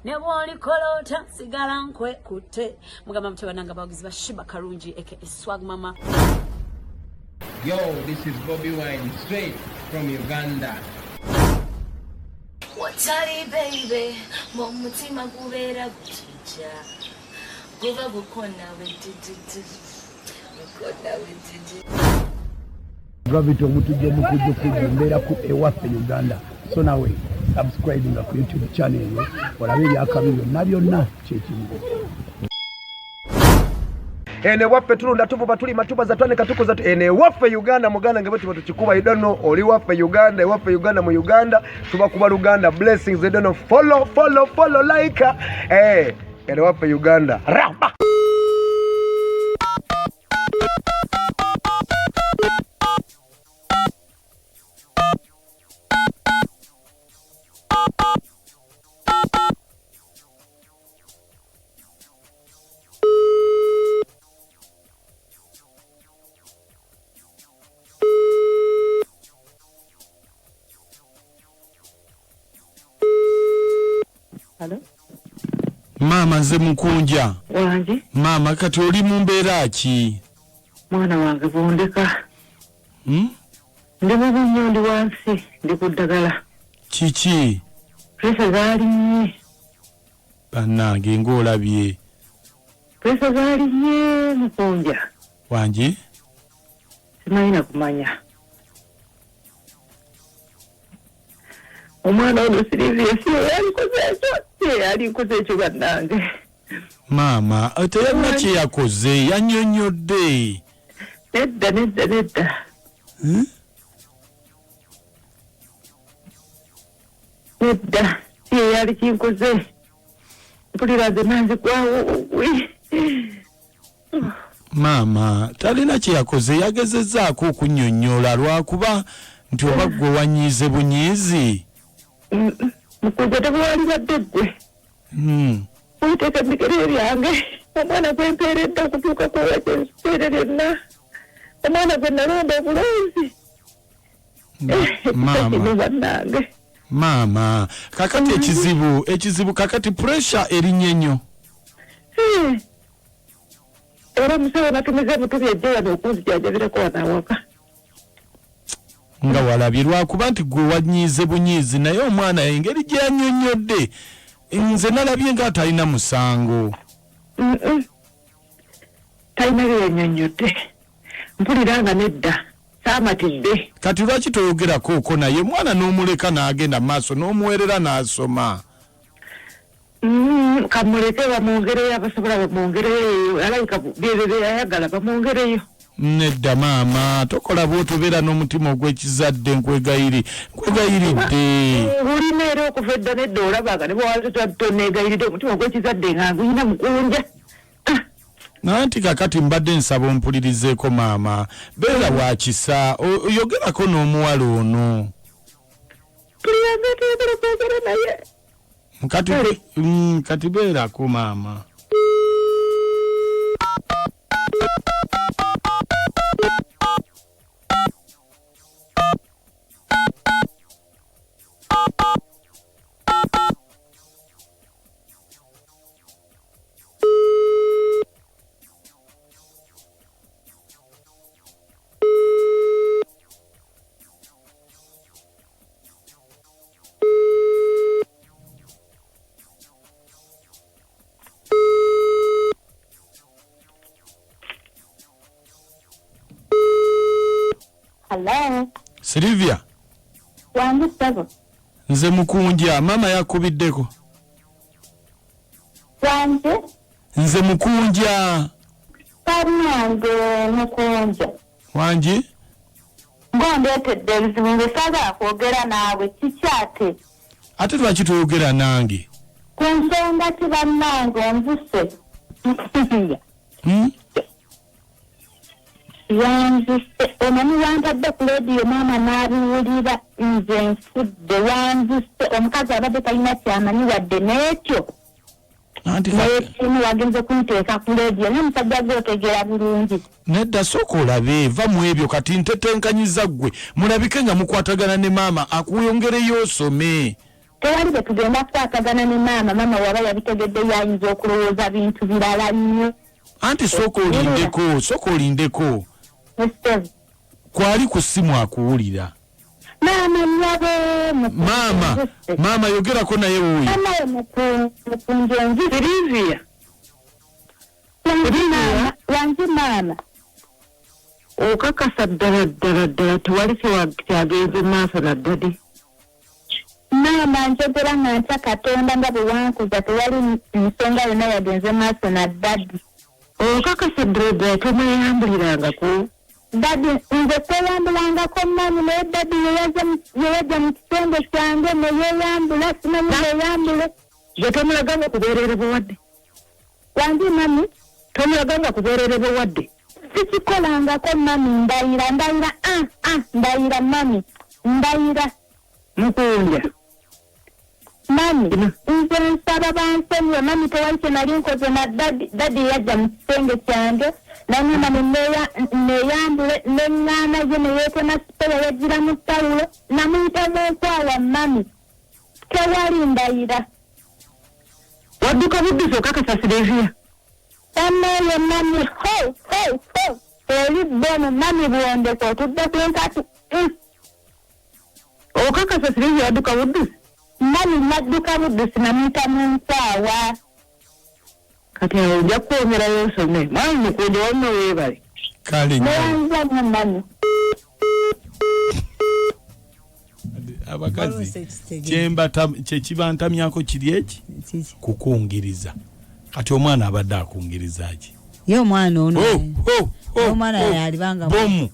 Ne bw'olikola otya sigala nkwekutte. Mugamba mutya banange abawagizi ba Shiba Karungi aka Swag Mama. Yo, this is Bobby Wine straight from Uganda. Watali baby, mu mutima gubeera gutujja guba gukona bwe gukona bwe. Gravity omutujju omukujjukujju mbeera ku ewaffe Uganda so nawe subscribinga ku YouTube channel eyo olabe ebyakabi byonna byonna kyekimu. Eno ewaffe tulunda tuvuba tulima tubaza twanika tukuza eno ewaffe Uganda muganda nge bwetuba tukikuba you don't know oli waffe Uganda ewaffe Uganda mu Uganda tubakuba Luganda blessings you don't know follow follow follow like eno ewaffe Uganda raba. Hello? Maama nze Mukunja. Wangi? Maama kati oli mu mbeera ki? Mwana wange bwondeka. Ndi bubi nnyo, ndi wansi, ndi ku ddagala. Kiki? Pureesa zaalinnye. Bannange ng'olabye. Pureesa zaalinnye Mukunja. Wangi? Simanyi na kumanya. Omwana ono Silivia si ye yalikoze ekyo, si ye yalikoze ekyo bannange. Maama teyalina kye yakoze, yannyonnyodde. Nedda, nedda, nedda. Nedda, si ye yali kinkoze. Mpulira nze nanzigwawo bugwi. Maama talina kye yakoze, yagezezzaako okunnyonnyola lwakuba nti oba ggwe wanyiize bunyiizi. Mukunja tebwalibadde ggwe. Weeteeka mu bigere byange. Omwana gwe mpeeredde okutuuka ku ekiseera lyonna. Omwana gwe nalonda obulonzi. Maama. Kino bannange. Maama, kakati ekizibu, ekizibu kakati pressure erinnya nnyo. Era omusawo natumiza butubi ajje wano okunzijanjabirako wano awaka. Nga walabye lwakuba nti gwe wanyiize bunyiizi naye omwana engeri gye yannyonnyodde nze nalabye nga atalina musango. Talina bye yannyonnyodde. Mpulira nga nedda saamatidde. Kati lwaki toyogerako naye omwana n'omuleka n'agenda mu maaso n'omuweerera n'asoma? Kamuleke bamwongereyo, abasobola bamwongereyo, alabika byebyo byeyayagala bamwongereyo. Nedda maama, tokola bw'otobeera n'omutima ogw'ekizadde, nkwegayiridde. Ngulina era okuva edda nedda olaba nga ne bwewatoneegayiridde omutima ogw'ekizadde nga nguyina mukunja. Nanti kakati mbadde nsaba ompulirizeeko maama, beera wa kisa, oyogerako n'omuwala ono. Mpulira nga toyagala kwogera naye. Kati, kati beerako maama. Hello. Silvia. Wange ssebo. Nze Mukunja, maama yakubiddeko. Wange. Nze Mukunja. Bannange Mukunja. Wangi? Ng'ondeetedde ebizibu nze saagala kwogera naawe kiki ate? Ate lwaki toyogera nange? Ku nsonga ki bannange onzise? Wanzise omanyi wantadde ku leediyo maama n'abiwulira nze nfudde wanzise omukazi abadde talina kyamanyi wadde n'ekyo. Naye kimu wagenze kunteeka ku leediyo naye omusajja gwe otegeera bulungi. Nedda sooka olabe va mu ebyo kati ntetenkanyiza ggwe mulabike nga mukwatagana ne maama akwongereyo osome. Tewali bwe tugenda kukwatagana ne maama, maama bw'aba yabitegedde ye ayinza okulowooza bintu birala nnyo. Anti sooka olindeko, sooka olindeko. Kwali ku ssimu akuwulira. Maama nnyabo Maama, maama yogerako naye wuuyo. Maama mukunja onzise. Silivia. Wangi maama, wangi maama. Okakasa ddala ddala ddala tewali kyagenze maaso na ddadi? Maama njogera nga ntya Katonda nga bwe wankuza tewali nsonga yonna yagenze maaso na ddadi. Okakasa ddala ddala tomweyambulirangako? Daddy nze seyambulangako mummy naye daddy yeyajja mukisenge kyange neyeyambula simanyi neyambule. Gwe tomulaganga ku bwerere bwewadde? Wangi mummy? Tomulaganga ku bwerere bwewadde? Sikikolangako mummy ndayira ndayira ah ah ndayira mummy ndayira. Mukunja. Mummy nze nsaba bansonyiwe mummy tewali kyenali nkoze na daddy daddy yajja mu kisenge kyange nangamba neyambule nengaana ye neyetema sipeya yajjira mu tawulo namuyita mu nkwawa mummy tewali ndayira. Wadduka buddusi okakasa Sylvia? Bannange mummy ho ho ho oli bbomu mummy bwondeka otudde ku nkasi. Okakasa Sylvia wadduka buddusi? Mummy nadduka buddusi namuyita mu nkwawa. Kati awo ojja kwongerayo osome. Mwami Mukunja wamma weebale. Kale nnyo. Neyanziza nnyo mummy. Abakazi kyekibantamyako kiri eki kukungiriza. Kati omwana abadde akungiriza ki? Ye omwana ono. Omwana yalibanga bomu.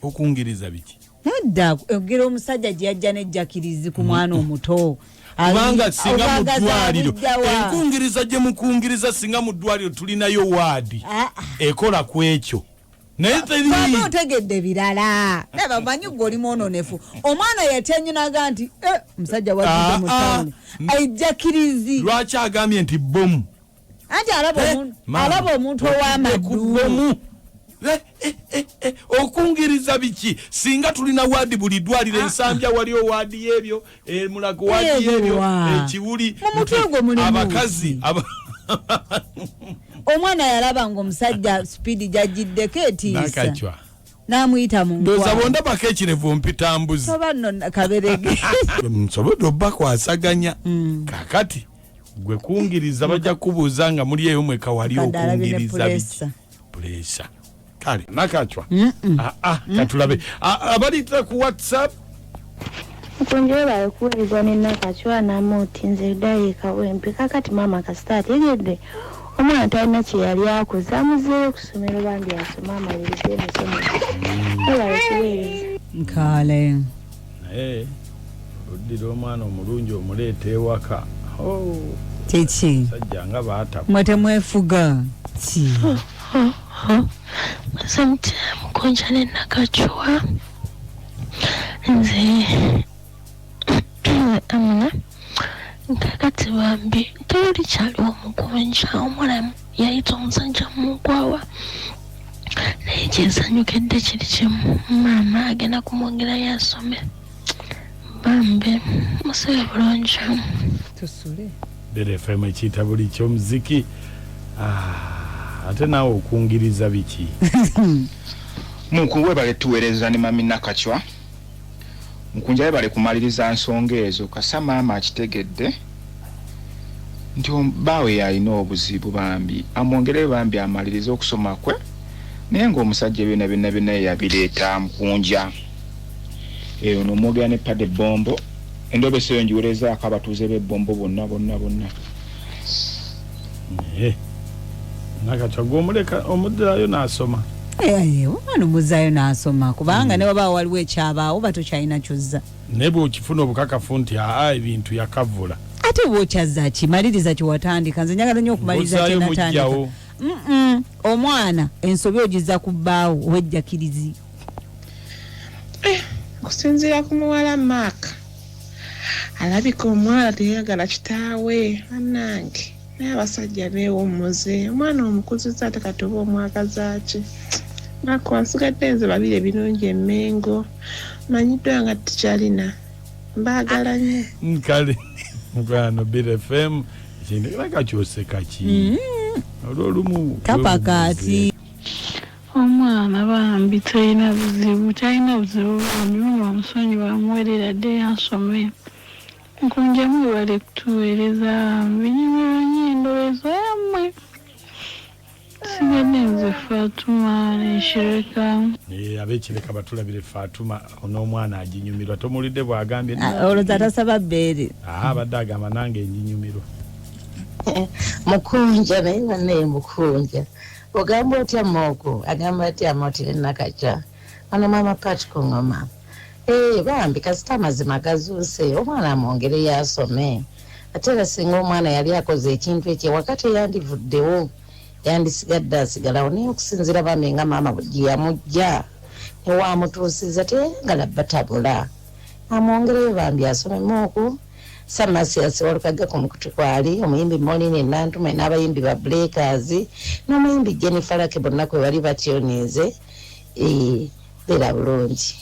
Okungiriza biki? Nedda ogera omusajja gye yajja n'ejjakirizi ku mwana omuto. Kubanga singa mu ddwaliro enkungiriza gye mukungiriza singa mu ddwaliro tulinayo waadi ekola ku ekyo. Naye teri Baba otegedde birala. Naye bamanyi gwe oli mwononefu. Omwana yatya nnyo n'agamba nti omusajja wajjudde mu tawuni. Ejjakirizi. Lwaki agambye nti bomu? Anti alaba omuntu ow'amaddu. Okungiriza biki? Singa tulina waadi buli ddwaliro Ensambya waliyo waadi y'ebyo, Mulago waadi y'ebyo, Ekiwuli. Mu mutwe gwo mulimu abakazi. Omwana yalaba ng'omusajja sipiidi gy'ajjiddeko etiisa. Nakachwa. N'amuyita mu Ndowooza nkwano. bw'ondabako ekirevu mpita mbuzi. Toba nno kaberege. Nsobodde obbakwasaganya. Kaakati gwe kungiriza bajja kukubuuza nga muli eyo mweka wali okungiriza biki? Puleesa. Kale Nakachwa. Katulabe. Abaliitira ku WhatsApp. Mukunja webale kuweereza ne Nakachwa n'amuti nze Daika Wempe. Kaakati maama kasita ategedde omwana talina kye yali akoze amuzeeyo ku ssomero bambi asome amalirize emisomo gye. Webale kuweereza. Kale. Naye oddira omwana omulungi omuleeta ewaka. Kiki? Sajja nga baata. Mwe temwefuga. Ki? Maze mutya Mukunja ne Nakachwa. Nze Amina kakati bambi tewali kyaliwo Mukunja omwana yayita omusajja mu nkwawa naye kyensanyukedde kiri kimu maama agenda kumwongerayo asome bambi musebe bulungi. Tusule. Beera FM ekiyita buli ky'omuziki. Ate naawe okungiriza biki? Muku webale tuweereza ne mami Nakachwa. Mukunja webale kumaliriza nsonga ezo kasa maama akitegedde nti bbaawe yalina obuzibu bambi amwongereyo bambi amalirize okusoma kwe naye ng'omusajja byonna byonna byonna ye yabireeta Mukunja. Eyo n'omwogera ne Padde Bombo endobeso eyo ngiwerezaako abatuuze b'e Bombo bonna bonna bonna. Nakachwa gwe omuleka omuddirayo n'asoma. Omwana omuzaayo n'asoma kubanga ne wabaawo waliwo ekyabaawo oba tokyalina kyozza. Naye bw'okifuna obukakafu nti aa ebintu yakavula. Ate bw'okyazza ki maliriza kye watandika nze njagala nnyo okumaliriza kye Ozaayo natandika. mujjawo. Omwana ensobi ogizza ku bbaawo ow'ejjakirizi. Okusinziira ku muwala Mark alabika omuwala teyayagala kitaawe bannange. Naye abasajja beewummuze, omwana omukuzizza ate kati oba omwagaza ki? Mako nsigadde nze babiri ebirungi emmengo manyiddwa nga tikyalina mbaagala nnyo. Kale mukwano Beat FM ekintu kakyoseka ki olwolumu Tapakaati. Omwana bambi talina buzibu, talina buzibu bambi, mama amusonyiwe amuweerera addeyo asome. Nkunja mwebale kutuweereza bambi, nyumirwa nnyo endowooza yammwe. Sigadde nze Fatuma n'Ekireka. Ab'Ekireka batulabire Fatuma n'omwana aginyumirwa, tomuwulidde bw'agambye? Olowooza tasaba bbeere? Abadde agamba nange nginyumirwa. Mukunja naye bannaye, mukunja ogamba otya mooko? Agamba atya amootire Nakacwa? Wano maama Pat ku ngoma. Ee, bambi kasita amazima gazuuse, omwana amwongereyo asome. Ate era singa omwana yali akoze ekintu ekyo ewaka teyandivuddewo, yandisigadde asigalawo. Naye okusinziira bambi nga maama gye yamujja newamutuusiza, teyayagala batabula. Amwongereyo bambi asomemu. Oku Samasias Walukaga ku mukutu kwali omuyimbi Molini Nantume n'abayimbi ba Breakers n'omuyimbi Jennifer Lake, bonna kwe bali batyonize. Beera bulungi.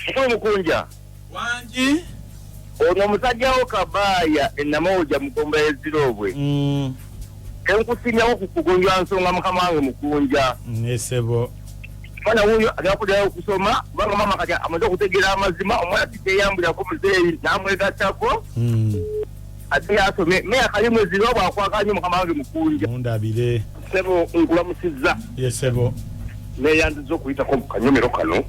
Mukulu Mukunja. Wangi. Ono omusajja wo Kabaaya eNamoja Mugomba y'Eziroobwe. Enkusimyawo ku kugonjwa nsonga, mukama wange Mukunja. Nesebo. Omwana wuuyo agenda kuddayo okusoma kubanga maama kati amaze okutegeera amazima, omwana titeyambulirako muzeeyi n'amwegattako, ate yasome meya kalimu eziroobwe akwagala nnyo, mukama wange Mukunja. Mundabire. Sebo, nkulamusizza. Yesebo. Neyanziza okuyitako mu kanyomero kano.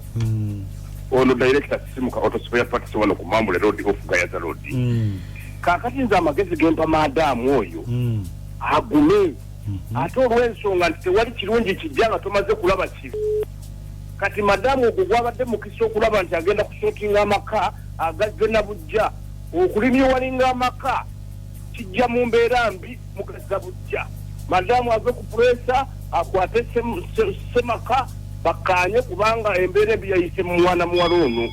Ono director Sisimuka Auto Spare Parts wano ku Mambule Road off Gayaza Road. Kaakati nze amagezi gempa maadaamu oyo, agume, ate olw'ensonga nti tewali kirungi kijja nga tomaze kulaba kibi. Kati madamu ogwo gwabadde mukisa okulaba nti agenda kusootinga amaka agazze na bujja. Okulimyowalinga amaka kijja mu mbeera mbi, mugazza bujja. Madamu ave ku pressure, akwate semaka bakkaanye, kubanga embeera embi yayise mu mwana muwala ono.